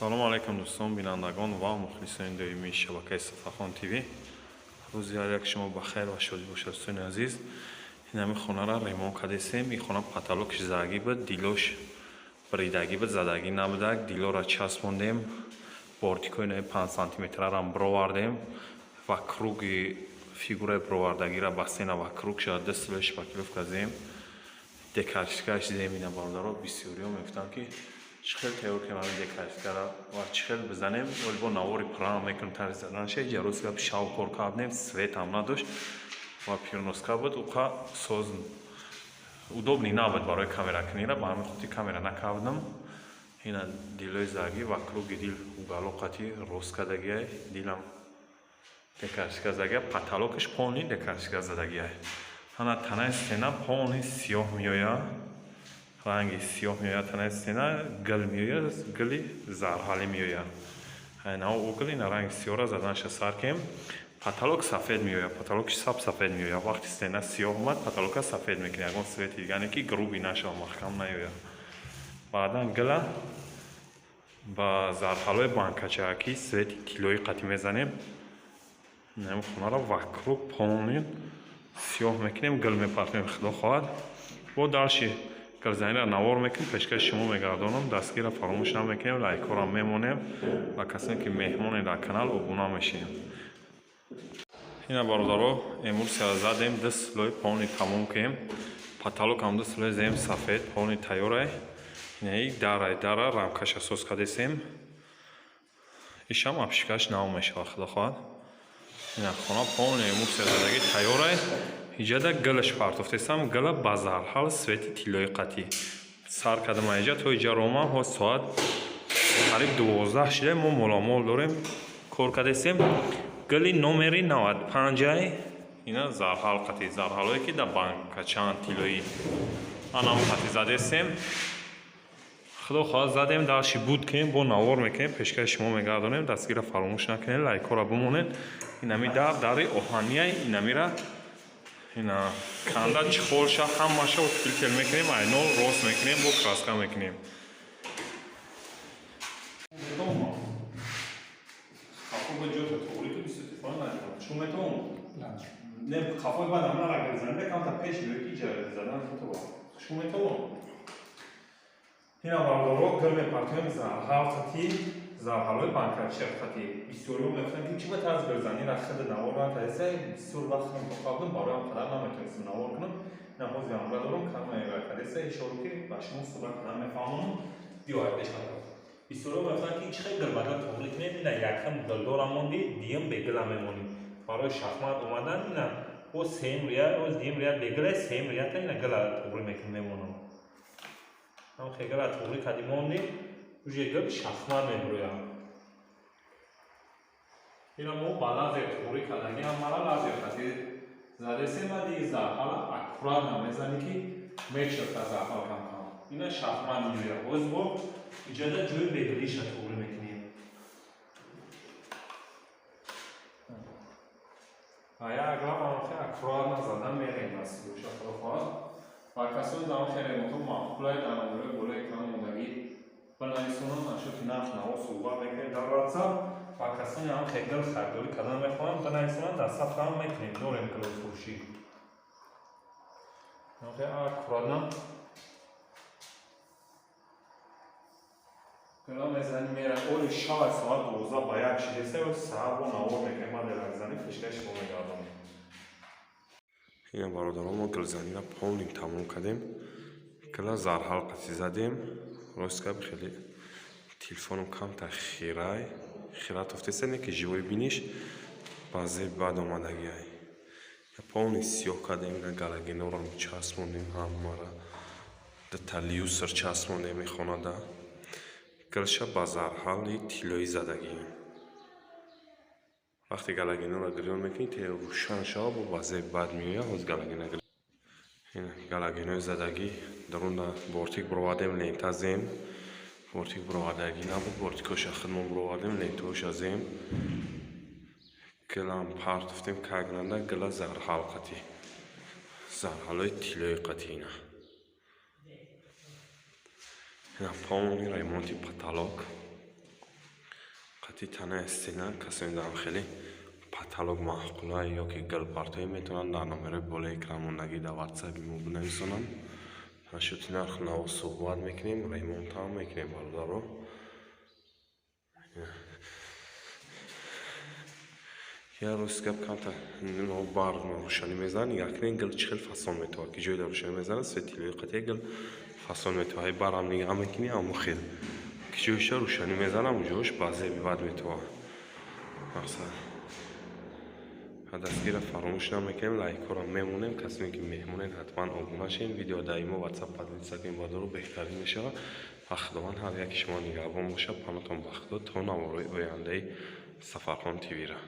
Салом алейкум дӯстон, бинандагон ва мухлисони доимии шабакаи Сафархон ТВ. Рӯзи ҳар як шумо ба хайр ва шодӣ бошад, дӯстони азиз. Ин ҳамин хонаро ремонт кардесем. Ин хона потолокш задагӣ буд, дилош бридагӣ буд, задагӣ набудак. Дилоро часпондем, бортикҳои нави 5 сантиметрарам бировардем ва круги фигураи бировардагиро бастена ва круг шуда ду слой шпаклёвка зем. Декашкаш зем. Ина бародаро, бисёриҳо мегуфтанд, ки чӣ хел тайёр кунем ҳамин декашкара ва чӣ хел бизанем. Оли бо навори пурра мекунем тарзи заданша. Иҷа рӯз гап шав кор кардем, светам надошт ва переноска буд, уқа соз удобный набуд барои камеракунира, ба ҳамин хотир камера накардам. Ина дилои задагӣ ва круги дил уголок қати рост кардагиай, дилам декашка задагия, потолокаш полный декашка задагиай. Ҳана танаи стена полный сиёҳ меояд, ранги сиёҳ меояд танаи стена, гил меояд, гили зарҳалӣ меояд. Айнао угл ина ранги сиёҳро заданша сар кем. Потолок сафед меояд, потолокиш саб сафед меояд. Вақти стена сиёҳ омад, потолока сафед мекунӣ, ягон цвети дигане ки грубый нашава, маҳкам наёяд. Баъдан гила ба зарҳалҳои банкачаакӣ цвети тиллоӣ қатӣ мезанем. Ин хонаро вокруг полный сиёҳ мекунем, гил мепартоем, худо хоҳад. Бо дальше гилзаниро навор мекунем, пешкаши шумо мегардонам. Дастгирро фаромӯш намекунем, лайкҳоро мемонем ва касоне ки меҳмоне дар канал, обуна мешем. Ина бародаро, эмульсияро задем, ду слой полный тамом кунем. Потолокам ду слой зем, сафед полный тайёрай. Инаи дарай, дара рамкаша соз кардесем, ишам обшивкаш нав мешавад, худо хоҳад. Ина хона полный эмульсия задагӣ тайёрай. Иҷада гилаш партофтесам, гила ба зарҳал цвети тиллои қатӣ сар кардам. Иҷа то иҷа ромам, ҳоз соат қариб 12 шида, мо моламол дорем, кор кардесем. Гили номери 95-ай, ина зарҳал қатӣ, зарҳалое ки дар банкачаанд тиллоӣ, анам қатӣ задесем. Худо хоҳад, задем, дальше буд кунем, бо навор мекунем, пешкаши шумо мегардонем. Дастгирро фаромӯш накунед, лайкҳоро бимонед. Инами дар дари оҳанияй, инамира ина канда, чехолша ҳамаша утеплитель мекунем, айно рост мекунем, бо краска мекунем. Не, қафои баъдам нара гилзанда, камта пеш биё, ки ҷа задан шу метавон. Ина бародаро, гил мепартоем зарҳал қати, зарҳалҳои банкачиа қати. Бисёриҳо мегуфтанд, ки чӣ ба тарз гилзанира хиди навор накардеса. Бисёр вақт худам барои ҳам қадар наметавонистам навор кунам. Ина ҳозир амра дорам, камера кардеса, ишоро ки ба шумо сурат кардан мефаҳмонам. Биёяд пешқадам. Бисёриҳо мегуфтанд, ки чӣ хел гилбадал тоғрӣ кунем. Ина якам гилдора монди, дуюм бегила мемонӣ. Барои шахмат омадан ина бо сеюм ряд, оз дуюм ряд бегила, сеюм рядта ина гила тоғрӣ мекунем, мемонам. Ҳам хел гила тоғрӣ кардӣ, монди, уже гил шахмат мебирояд. Ина мо ба лазер тоғрӣ кардагӣ, ҳамара лазер каси задесем, баъди зарҳала аккуратно мезанӣ, ки мечирка зарҳал кам-кам. Ина шахмат меояд. Боз бо иҷода ҷои бегилиша тоғрӣ мекунем. Ва як лабам хел аккуратно задан мерем дастгоҳша, худо хоҳад. Ва касоне дар он хел ремонтҳо маъқулай, дар номерои болои экран мондагӣ бинависонанд, нашоти нарх наво суҳбат мекунем дар ватсап. Ва касоне ҳам хел гил харидорӣ кардан мехоҳанд, бинависонанд, дар сафраам мекунем, дорем гилофурӯшӣ. Аккуратно гила мезанӣ, мера. Оли шавад, соат 11:55 шидеса, саҳар бо навор мекунем, баъди рагзанӣ пешкаши шумо мегардонем. Ина бародарон, мо гилзаниро полный тамом кардем, гила зарҳал қатӣ задем. Рост гап, хеле телефоном камтар хирай хира тофтеса, не ки живой биниш ба зеб бад омадагиай. Полный сиёҳ кардем, ина галогенорам часпондем, ҳамара дута люстр часпондем мехонада. Гилша ба зарҳали тиллоӣ задагием. Вақте галогенора гирён мекунӣ, те рӯшан шава, бо ба зеб бад меояд. Ҳоз галогена, галогенои задагӣ, дарунда бортик бировардем, лента зем. Бортик бировардагӣ набуд, бортикоша худмон бировардем, лентаоша зем, гилам партофтем кагнанда, гила зарҳал қатӣ, зарҳалҳои тиллои қатӣ. Ина полный ремонти потолок. Қати танаи стена. Касоне дар хеле потолок маъқула ё ки гулпартоӣ, метавонанд дар номерои болои экран мондагӣ дар ватсапи мо бинависонанд. Насчёти нарх наво суҳбат мекунем, ремонтам мекунем, бародаро. Я рост гап, камтар барқ рӯшанӣ мезанад. Нигаҳ кунед, гул чӣ хел фасон метавад, ки ҷое дар рӯшанӣ мезанад, светилои қатъия гул фасон метавад. Ҳай барам нигаҳ мекунӣ, ҳамон хел ки ҷоиша рӯшанӣ мезанад, ҷош ба зеби бад метавад. Мақсад, дастгира фаромӯш намекунем, лайкҳоро мемонем. Касоне ки меҳмонед, ҳатман обуна шавед. Видео дар имо, ватсап поделиться кунед, бародаро, беҳтарин мешавад. Ва Худованд ҳар яки шумо нигаҳбон бошад. Паноҳтон ба Худо то наворҳои ояндаи Сафархон ТВра.